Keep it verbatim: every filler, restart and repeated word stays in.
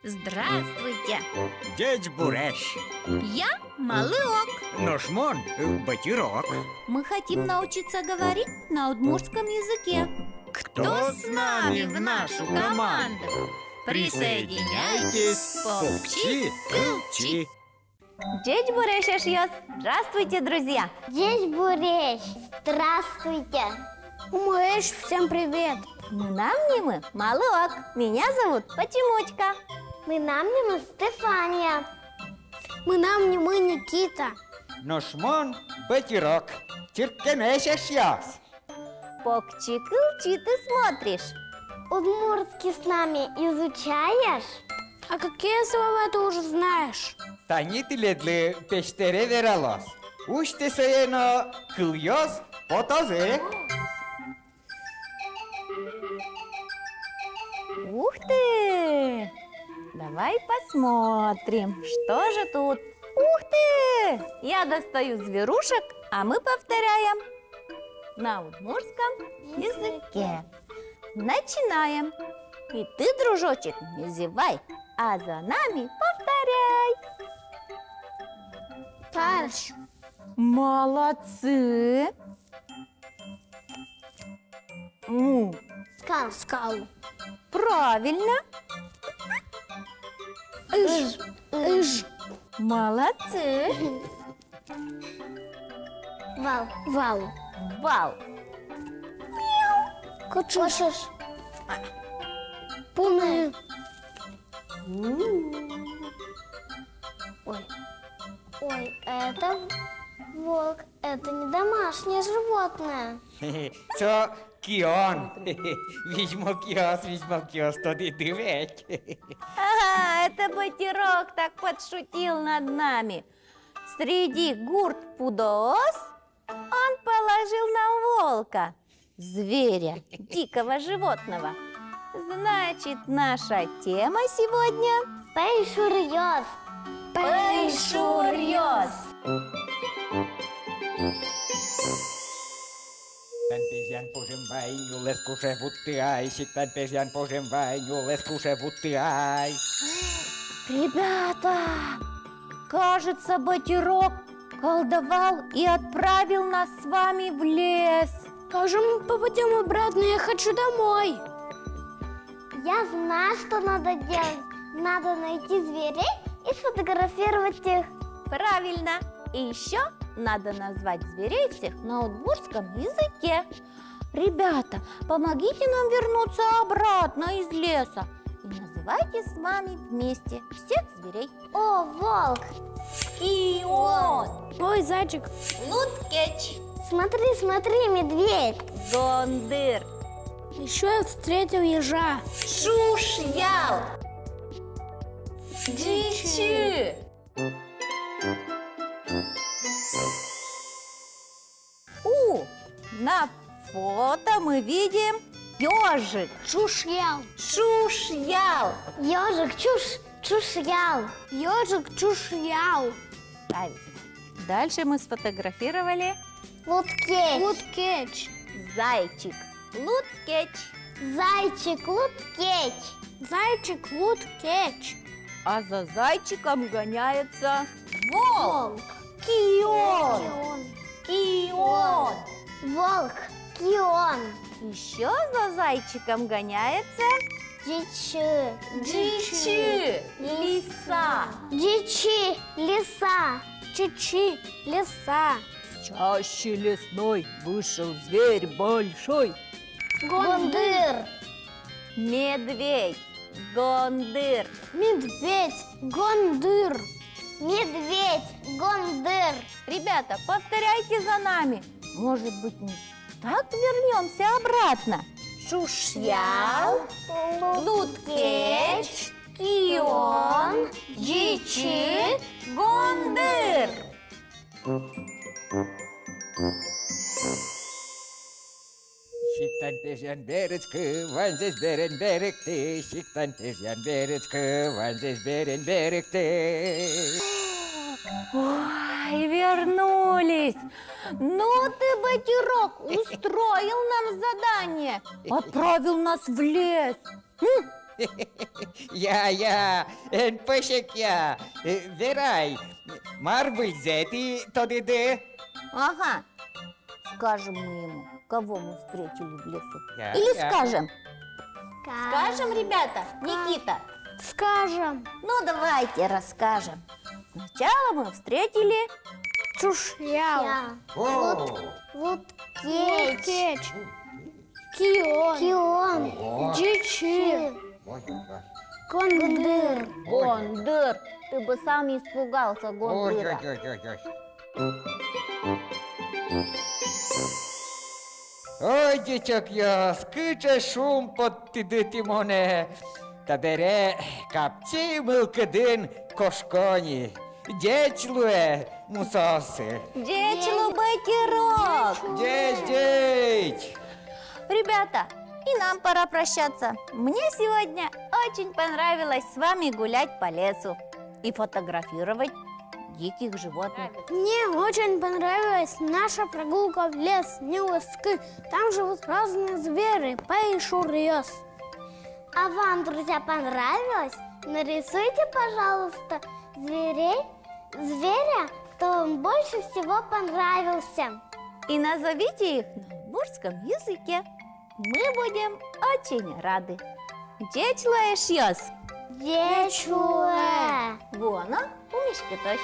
Здравствуйте! Ӟечбуресь! Я Малыок. Нош мон, э, Батырок. Мы хотим научиться говорить на удмуртском языке. Кто с нами в нашу команду? Присоединяйтесь, покчи, кылчи. Ӟечбуресь, эшъёс! Здравствуйте, друзья! Ӟечбуресь! Здравствуйте! Умоесь, всем привет! Мынам нимы Малыок. Меня зовут Почемучка. Мынам нимы Стефания. Мынам нимы Никита. Нош мон Батырок. Чырткемесь, эшъёс! Покчи, кылчи, ты смотришь. Удмуртский с нами изучаешь. А какие слова ты уже знаешь? Тани тӥледлы пестэре вералоз. Усьтэ сое но, кылъёс потозы. Ух ты! Давай посмотрим, что же тут. Ух ты! Я достаю зверушек, а мы повторяем на удмуртском языке. Начинаем. И ты, дружочек, не зевай, а за нами повторяй. Парсь. Молодцы! Му. Скал. Скал. Правильно. Ыж. Ыж. Молодцы. Вал. Вал. Вал. Кочыш. Кочыш. Пуны. Ой. Ой, это волк. Это не домашнее животное. Со кион. Визьмо киос, визьмо киос, тодӥды ведь. Ага, это Батырок так подшутил над нами. Среди гурт пудоос он положил нам волка, зверя, дикого животного. Значит, наша тема сегодня — пӧйшуръёс. Пӧйшуръёс. Сиктан пезьян пожым вай, нюлэс куше вутты ай, сиктан пезьян пожым вай, нюлэс куше вутты ай. Ребята, кажется, Батырок колдовал и отправил нас с вами в лес. Как же мы попадём обратно? Я хочу домой. Я знаю, что надо делать. Надо найти зверей и сфотографировать их. Правильно. И ещё надо назвать зверей всех на удмуртском языке. Ребята, помогите нам вернуться обратно из леса. И называйте с нами вместе всех зверей. О, волк! Кион! Ой, зайчик! Лудкеч! Смотри, смотри, медведь! Гондыр! Ещё я встретил ежа. Ӵушъял! Ӟичы! У, на фото мы видим ёжик. Ӵушъял. Ӵушъял. Ёжик ӵуш-, ӵушъял. Ёжик ӵушъял. Правильно. Дальше мы сфотографировали лудкеч. Лудкеч. Зайчик лудкеч. Зайчик лудкеч. Зайчик лудкеч. А за зайчиком гоняется волк. Волк. Кион. Кион. Кион. Волк. Кион. Ещё за зайчиком гоняется ӟичы. Ӟичы. Лиса. Ӟичы. Лиса. Ӟичы. Лиса. С чащи лесной вышел зверь большой. Гондыр. Медведь. Гондыр. Медведь. Гондыр. Медведь. Гондыр. Ребята, повторяйте за нами. Может быть, мы так вернёмся обратно. Ӵушъял, лудкеч, кион, ӟичы, гондыр. Сиктан пезьян берытскы, ваньзэс берен берыкты, сиктан пезьян берытскы, ваньзэс берен берыкты. Ой, вернулись! Ну ты, Батырок, устроил нам задание, отправил нас в лес. М, Я, я, эн пӧсь ик я. Э, верай, мар выльзэ тӥ тодӥды? Ага. Скажем мы ему, кого мы встретили в лесу? Я, Или я. скажем? Скажем, ребята? Никита? Скажем. Ну, давайте расскажем. Сначала мы встретили Чушъял. О! Лут-, Луткеч. Луткеч. Кион. Кион. Ого. Ӟичы. Ой, ой, ой. Гондыр. Гондыр. Ты бы сам испугался гондыра. Ой, ой, ой, ой, ой. Ой, ӟечокъёс, кыӵе шумпоттӥды тӥ монэ. Табере капчи мылкыдын кошко ни. Ӟеч луэ, мусоосы. Ӟеч лу, Бӧтирок. Ӟеч, ӟеч. Ребята, и нам пора прощаться. Мне сегодня очень понравилось с вами гулять по лесу и фотографировать диких животных. Мне очень понравилась наша прогулка в лес Нюлэскы. Там живут разные звери, пӧйшуръёс. А вам, друзья, понравилось? Нарисуйте, пожалуйста, зверей, зверя, кто вам больше всего понравился. И назовите их на удмуртском языке. Мы будем очень рады. Ӟеч луэ, эшъёс! Ӟеч луэ! Вуоно пумиськытозь.